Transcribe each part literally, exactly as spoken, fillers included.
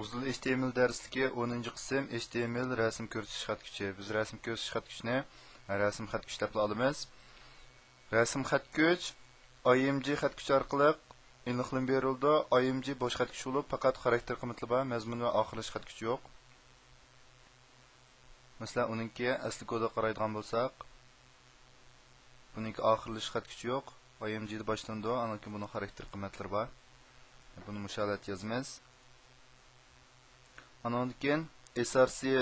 ئۇزۇل ئېچ تى ئېم ئېل دەرسلىكى، ئونىنچى قىسىم، ئېچ تى ئېم ئېل رەسىم كۆرسىتىش خەتكۈچى. بىز رەسىم كۆرسىتىش خەتكۈچىنى، ھە، رەسىم خەتكۈچ دەپلا ئالىمىز. رەسىم خەتكۈچ ئاي ئېم جى خەتكۈچ ئارقىلىق ئېنىقلىما بېرىلىدۇ. ئاي ئېم جى بوش خەتكۈچ بولۇپ، پەقەت خاراكتېر قىممىتى بار، مەزمۇن ۋە ئاخىرلىشىش خەتكۈچى يوق. مەسىلەن، ئۇنىڭكى ئەسلى كودىغا قارايدىغان بولساق، بۇنىڭكى ئاخىرلىشىش خەتكۈچى يوق. ئاي ئېم جى دە باشلىنىدۇ، ئاندىن كېيىن بۇنىڭ خاراكتېر قىممەتلىرى بار. بۇنى مۇشۇ ھالەتتە يازىمىز. ئانىڭدىن كېيىن ئېس ئار سى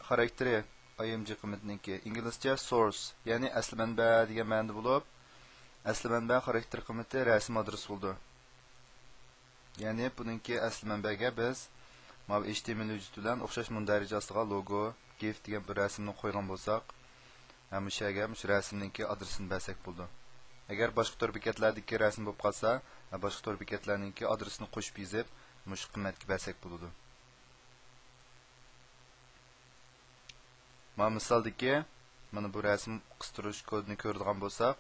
خاراكتېرى، ئاي ئېم جى قىممىتىنىڭكى ئىنگلىزچە سورس، يەنى ئەسلى مەنبە دېگەن مەنىدە بولۇپ، ئەسلى مەنبە خاراكتېر قىممىتى رەسىم ئادرېسى بولىدۇ. يەنى بۇنىڭكى ئەسلى مەنبەگە بىز ماۋۇ ئېچ تى ئېم ئېل ھۆججىتى بىلەن ئوخشاش مۇندەرىجە ئاستىغا لوگو، گىف دېگەن بىر رەسىمنى قويغان بولساق، ھە، مۇشۇ يەرگە مۇشۇ رەسىمنىڭكى ئادرېسىنى بەرسەك بولىدۇ. ئەگەر باشقا تور بېكەتلەردىكى رەسىم بولۇپ قالسا، ھە، باشقا تور بېكەتلەرنىڭكى ئادرېسىنى قوشۇپ يېزىپ، مۇشۇ قىممەتكە بەرسەك بولىدۇ. مانا مىسالدىكى، مانا بۇ رەسىم قىستۇرۇش كودىنى كۆرىدىغان بولساق،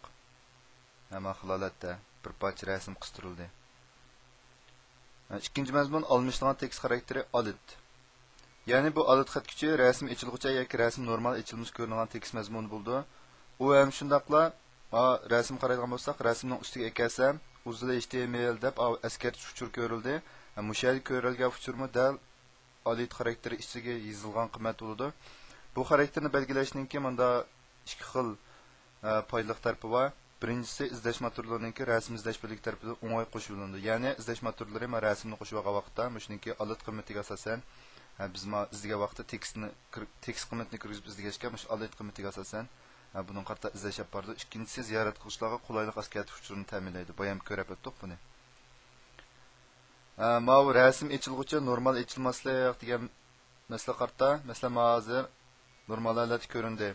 ھە، مانا خىل ھالەتتە بىر پارچە رەسىم قىستۇرۇلدى. ھە، ئىككىنچى مەزمۇن ئالمىشىدىغان تېكىست خاراكتېرى ئالىت. يەنى بۇ ئالىت خەتكۈچى رەسىم ئېچىلغۇچە ياكى رەسىم نورمال ئېچىلمىسا كۆرۈنىدىغان تېكىست مەزمۇنى بولىدۇ. ئۇ ھەم شۇنداقلا، ھە، رەسىم قارايدىغان بولساق، رەسىمنىڭ ئۈستىگە ئەكەلسەم، ئۇزۇل ئېچ تى ئېم ئېل دەپ، ھە، ئەسكەرتىش ئۇچۇرى كۆرۈلدى. ھە، مۇشۇ يەردە كۆرۈلگەن ئۇچۇرمۇ دەل ئالىت خاراكتېرى ئىچىگە يېزىلغان قىممەت بولىدۇ. بۇ خاراكتېرنى بەلگىلەشنىڭكى مۇندا ئىككى خىل، ئە، پايدىلىق تەرىپى بار. بىرىنچىسى، ئىزدەش موتورلىرىنىڭكى رەسىم ئىزدەش بۆلىكى تەرىپىدىن ئوڭاي قوشۇۋېلىنىدۇ. يەنى ئىزدەش موتورلىرى مانا رەسىمنى قوشۇۋالغان ۋاقىتتا مۇشۇنىڭكى ئالىت قىممىتىگە ئاساسەن، ئە، بىز مانا ئىزدىگەن ۋاقىتتا تېكىستنى كىر-، تېكىست قىممىتىنى كىرگۈزۈپ ئىزدىگەچكە مۇشۇ ئالىت قىممىتىگە ئاساسەن، ئە، بۇنىڭغا قارىتا ئىزدەش ئېلىپ بارىدۇ. ئىككىنچىسى، زىيارەت قىلغۇچىلارغا قولايلىق ئەسكەرتىش ئۇچۇرىنى تەمىنلەيدۇ. بايام كۆرۈپ ئۆتتۇق بۇنى. ئە، ماۋۇ رەسىم ئېچىلغۇچە نورمال ئېچىلماسلىق دېگەن مەسىلە قارتا. مەسىلەن، مانا ھازىر نورمال ھالەتتە كۆرۈندى.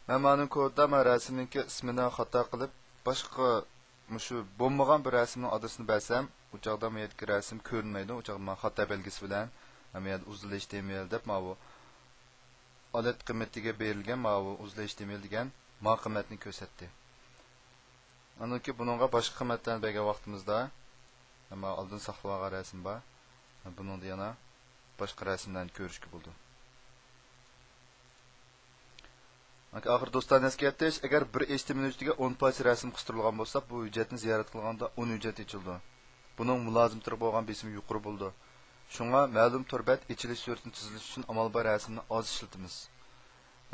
مەن مانىڭ كودىدا مەن رەسىمنىڭكى ئىسمىنى خاتا قىلىپ، باشقا مۇشۇ بولمىغان بىر رەسىمنىڭ ئادرېسىنى بەرسەم، ئۇ چاغدا مۇ يەردىكى رەسىم كۆرۈنمەيدۇ. ئۇ چاغدا مانا خاتا بەلگىسى بىلەن، مەن مۇ يەردە ئۇزۇل ئېچ تى ئېم ئېل دەپ ماۋۇ ئالەت قىممىتىگە بېرىلگەن ماۋۇ ئۇزۇل ئېچ تى ئېم ئېل دېگەن ما قىممەتنى كۆرسەتتى. ئاندىن كېيىن بۇنىڭغا باشقا قىممەتلەرنى بەرگەن ۋاقتىمىزدا، مانا ئالدىن ساقلىۋالغان رەسىم بار. بۇنىڭدا يەنە باشقا رەسىملەرنى كۆرۈشكە بولىدۇ. ئاخىر دوستانە ئەسكەرتىش، ئەگەر بىر ئېچ تى ئېم ئېل ھۆججىتىگە ئون پارچە رەسىم قىستۇرۇلغان بولسا، بۇ ھۆججەتنى زىيارەت قىلغاندا ئون ھۆججەت ئېچىلىدۇ. بۇنىڭ مۇلازىمىتىغا بولغان بېسىمى يۇقىرى بولىدۇ. شۇڭا مەلۇم تور بەت ئېچىلىش سۈرئىتىنى تېزلىتىش ئۈچۈن ئامال بار رەسىمنى ئاز ئىشلىتىمىز.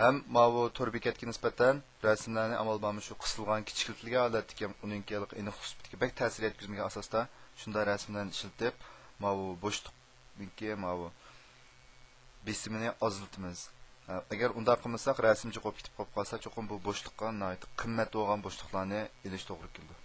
ھەم ماۋۇ تور بېكەتكە نىسبەتەن رەسىملەرنى ئامال بار مۇشۇ قىسىلغان، كىچىكلىتىلگەن ھالەتتىكى ئۇنىڭكى ھېلىقى ئېنىقلىق سۈپىتىگە بەك تەسىر يەتكۈزمىگەن ئاساستا شۇنداق رەسىملەرنى ئىشلىتىپ، ماۋۇ بوشلۇقنىڭكى ماۋۇ بېسىمىنى ئازلىتىمىز. ئەگەر ئۇنداق قىلمىساق، رەسىم جۇقۇپ كېتىپ قالىپ قالسا، چوقۇم بۇ بوشلۇققا ناھايىتى قىممەت بولغان بوشلۇقلارنى ئېلىش توغرا كېلىدۇ.